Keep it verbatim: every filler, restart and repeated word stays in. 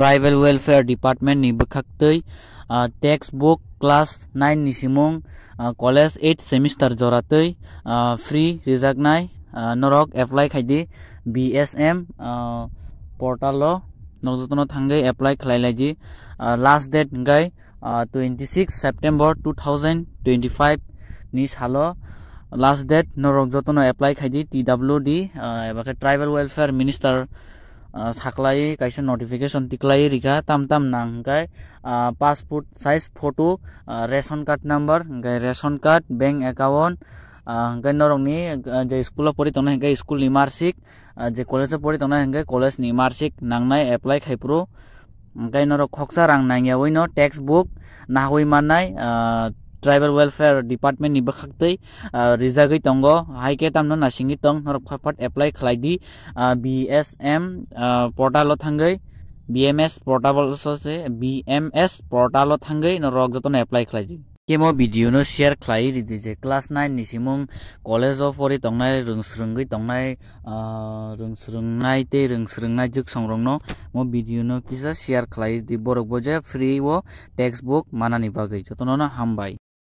Tribal Welfare Department ni bwkhaktwi, ah, textbook class nine ni simung, ah, college eight semester joratwi, ah, free rijaknai, ah, norok apply khaidi B S M, ah, portal o norok jotono thangwi apply khlai laidi. Ah, last date hwnkhe, ah, twenty six September two thousand twenty five ni salo last date norok jotono apply khaidi T W D, ah, eba khe Tribal Welfare Minister, ah, saklai kaisa notification tiklai rikha tam tam nang hwnkhe, ah, passport size photo, ah, ration card number, hwnkhe ration card, bank account, ah, hwnkhe norokni, ah, je school o pori tongnai hwnkhe school ni marksheet, ah, je college o pori tongnai hwnkhe college ni marksheet nangnai apply khai phuru. Hwnkhe norok khoksa rang nangyawi no textbook nahui mannai, ah, Tribal Welfare Department ni bwkhaktwi, ah, rijagwi tongo, hai khe tamno nasingwi tong, norok phat phat apply khlai di, ah, B S M, ah, portal o thangwi, B M S portal o se, B M S portal o thangwi norok jotono apply khlai di. Kemo video no share khlai ridi je class nine ni simung college o pori tongnai, rwng swrwngwi tongnai, ah, rwng swrwngnai tei rwng swrwngnai jwk songrokno mo video no kisa share khlai ridi, borok bo je free o textbook manani bagwi. Jotono no hambai.